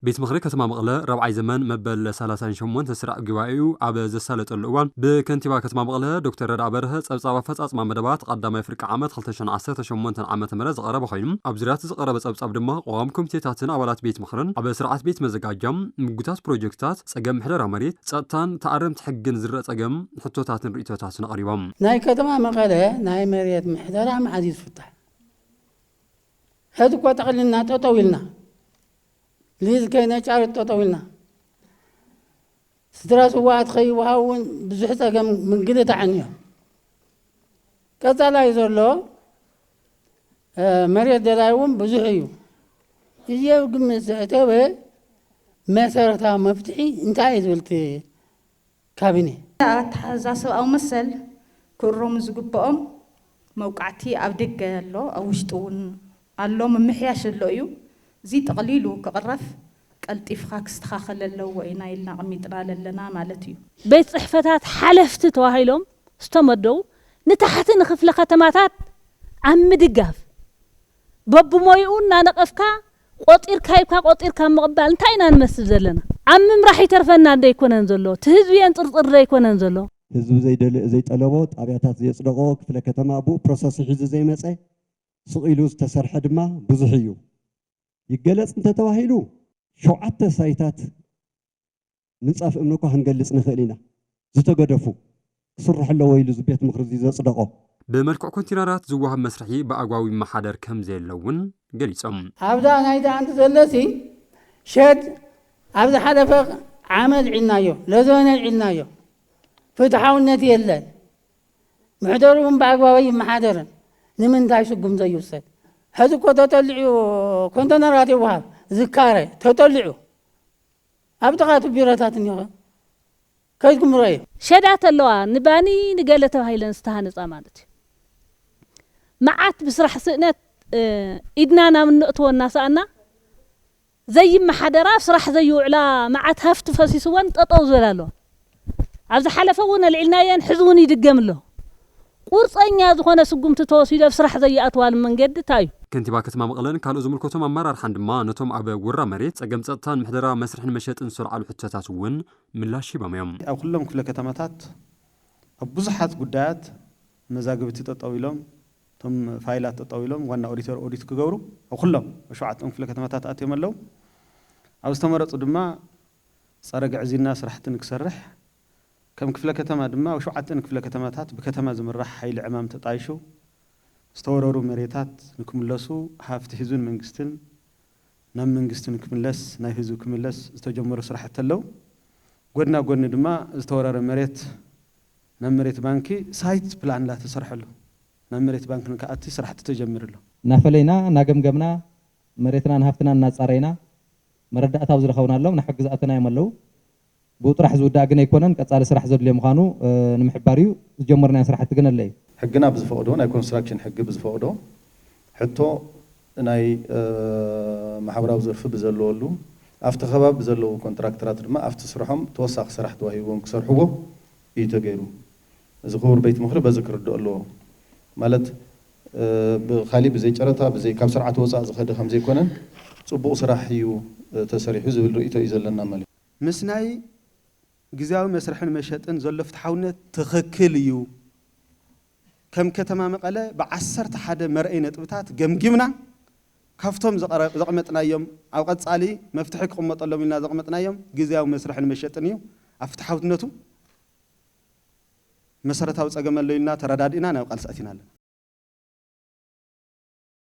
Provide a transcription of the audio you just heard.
ቤት ምኽሪ ከተማ መቐለ ራብዓይ ዘመን መበል ሰላሳን ሸሞንተን ስራዕ ጉባኤኡ ኣብ ዘሳለጠሉ እዋን፣ ብከንቲባ ከተማ መቐለ ዶክተር ረድኣ በርሀ ጸብጻብ ኣፈጻጽማ መደባት ቀዳማይ ፍርቂ ዓመት ክልተ ሽሕን ዓሰርተ ሸሞንተን ዓመተ ምህረት ዝቐረበ ኮይኑ፣ ኣብ ዙርያ እቲ ዝቐረበ ጸብጻብ ድማ ቀዋሚ ኮሚቴታትን ኣባላት ቤት ምኽርን ኣብ ስርዓት ቤት መዘጋጃ፣ ምጉታት ፕሮጀክትታት፣ ጸገም ምሕደራ መሬት፣ ጸጥታን ተኣረምቲ ሕግን ዝረአ ጸገም ሕቶታትን ርእይቶታትን ኣቕሪቦም። ናይ ከተማ መቐለ ናይ መሬት ምሕደራ መዓዝ እዩ ዝፍታሕ? ሕዚ እኮ ጠቕሊልና ጠጠው ኢልና፣ ሊዝ ከይነጫርት ጠጠው ኢልና። ስድራ ስዋኣት ከይወሃቡ እውን ብዙሕ ጸገም ምግልታዕ እኒኦ። ቀጻላይ ዘሎ፣ እ፣ መሬት ደላይ እውን ብዙሕ እዩ። እዚ ኣብ ግምት ዘእተወ መሰረታዊ መፍትሒ እንታይ እዩ ዝብል እቲ ካቢኔ? ኣተሓዛ ሰብኣዊ መሰል ክእረሙ ዝግብኦም መውቃዕቲ ኣብ ደገ ኣሎ፣ ኣብ ውሽጢ እውን ኣሎ፣ ምምሕያሽ ኣሎ እዩ። እዚ ጠቕሊሉ ክቕረፍ ቀልጢፍካ ክስተኻኸል ኣለዎ ኢና ኢልና ኣቐሚጥና ኣለና ማለት እዩ። ቤት ጽሕፈታት ሓለፍቲ ተባሂሎም ዝተመደቡ ንታሕቲ ንክፍለ ከተማታት ኣብ ምድጋፍ፣ በብሞይኡ እናነቐፍካ ቆጢርካ ሂብካ ቆጢርካ ምቕባል እንታይ ኢና ንመስል ዘለና? ኣብ ምምራሕ ይተርፈና እንዶ ኣይኮነን ዘሎ? እቲ ህዝቢ የንጽርጽር እንዶ ኣይኮነን ዘሎ? ህዝቢ ዘይደል-፣ ዘይጠለቦ ጣብያታት ዘየጽደቖ ክፍለ ከተማ ብኡ ፕሮሰስ ሒዙ ዘይመጸ፣ ስቕ ኢሉ ዝተሰርሐ ድማ ብዙሕ እዩ። ይገለጽ እንተተባሂሉ ሸውዓተ ሳይታት ምንጻፍ እምኒ እኳ ክንገልጽ ንኽእል ኢና። ዝተገደፉ ክስርሑ ኣለዎ ኢሉ እዚ ቤት ምኽሪ እዚ ዘጽደቖ። ብመልክዕ ኮንቴነራት ዝወሃብ መስርሒ ብኣግባቡ ይመሓደር ከም ዘየሎ እውን ገሊጾም። ኣብዛ ናይ ደኣንት ዘለሲ ሸድ ኣብ ዝሓለፈ ዓመት ዒልናዮ፣ ለዘበነ ዒልናዮ። ፍትሓውነት የለን። ምሕደሩ እውን ብኣግባቡ ይመሓደርን። ንምንታይ ስጉም ዘይውሰድ? ሕዚ እኮ ተጠሊዑ ኮንተነራት ይወሃብ፣ ዝካረ ተጠሊዑ። ኣብ ጥቓ እቲ ቢሮታት እኒሆ። ከይድኩም ረኣዩ። ሸዳት ኣለዋ፣ ንባኒ ንገለ ተባሂለን ዝተሃነጻ ማለት እዩ። መዓት ብስራሕ ስእነት፣ እ፣ ኢድና ናብ እነእትዎ እናሰኣና ዘይመሓደራ፣ ኣብ ስራሕ ዘይውዕላ መዓት ሃፍቲ ፈሲስወን ጠጠው ዝበላ ኣለዋ። ኣብ ዝሓለፈ እውን ኣልዒልናየን፣ ሕዚ እውን ይድገም ኣሎ። ቁርፀኛ ዝኾነ ስጉምቲ ተወሲዱ ኣብ ስራሕ ዘይኣትዋሉ መንገዲ እንታይ እዩ? ከንቲባ ከተማ መቐለን ካልኦት ዝምልከቶም ኣመራርሓን ድማ ነቶም ኣብ ውራ መሬት ጸገም ጸጥታን ምሕደራ መስርሕን መሸጥን ዝተልዓሉ ሕቶታት እውን ምላሽ ሂቦም እዮም። ኣብ ኩሎም ክፍለ ከተማታት ኣብ ብዙሓት ጉዳያት መዛግብቲ ጠጠው ኢሎም፣ እቶም ፋይላት ጠጠው ኢሎም ዋና ኦዲተር ኦዲት ክገብሩ ኣብ ኩሎም ኣብ ሸውዓተን ክፍለ ከተማታት ኣትዮም ኣለዉ። ኣብ ዝተመረጹ ድማ ጸረ ግዕዝይና ስራሕቲ ንክሰርሕ፣ ከም ክፍለ ከተማ ድማ ኣብ ሸውዓተን ክፍለ ከተማታት ብከተማ ዝምራሕ ሓይሊ ዕማም ተጣይሹ ዝተወረሩ መሬታት ንክምለሱ፣ ሃፍቲ ህዝብን መንግስትን ናብ መንግስቲ ንክምለስ ናይ ህዝቢ ክምለስ ዝተጀመሩ ስራሕቲ ኣለዉ። ጎድና ጎድኒ ድማ ዝተወረረ መሬት ናብ መሬት ባንኪ ሳይት ፕላን እናተሰርሐሉ ናብ መሬት ባንኪ ንክኣቲ ስራሕቲ ተጀሚሩ ኣሎ። እናፈለይና እናገምገምና መሬትናን ሃፍትናን እናጻረይና መረዳእታ ኣብ ዝረኸብናሎም ንሓግዝ ኣተናዮም ኣለዉ። ብኡ ጥራሕ ዝውዳእ ግን ኣይኮነን፣ ቀጻሊ ስራሕ ዘድልዮ ምዃኑ፣ እ፣ ንምሕባር እዩ። ዝጀመርናዮ ስራሕቲ ግን ኣለ እዩ። ሕግና ብዝፈቕዶ፣ ናይ ኮንስትራክሽን ሕጊ ብዝፈቕዶ፣ ሕቶ ናይ፣ እ፣ ማሕበራዊ ዘርፊ ብዘለወሉ፣ ኣብቲ ከባቢ ብዘለዉ ኮንትራክተራት ድማ ኣብቲ ስርሖም ተወሳኺ ስራሕ ተዋሂብዎም ክሰርሕዎ እዩ ተገይሩ። እዚ ክቡር ቤት ምኽሪ በዚ ክርድኦ ኣለዎ። ማለት፣ እ፣ ብኻሊእ ብዘይ ጨረታ፣ ብዘይ፣ ካብ ስርዓት ወፃእ ዝኸደ ከም ዘይኮነን፣ ፅቡቕ ስራሕ እዩ፣ እ፣ ተሰሪሑ ዝብል ርእይቶ እዩ ዘለና ማለት እዩ። ምስ ናይ ግዝያዊ መስርሕን መሸጥን ዘሎ ፍትሓውነት ትኽክል እዩ። ከም ከተማ መቐለ ብዓሰርተ ሓደ መርኣይ ነጥብታት ገምጊምና፣ ካብቶም ዘቐረ-፣ ዘቐመጥናዮም፣ ኣብ ቀጻሊ መፍትሒ ክቕመጠሎም ኢልና ዘቐመጥናዮም ግዝያዊ መስርሕን መሸጥን እዩ። ኣብ ፍትሓውነቱ መሰረታዊ ጸገም ኣሎ ኢልና ተረዳዲእና ናብ ቃልሲ ኣቲና ኣለና።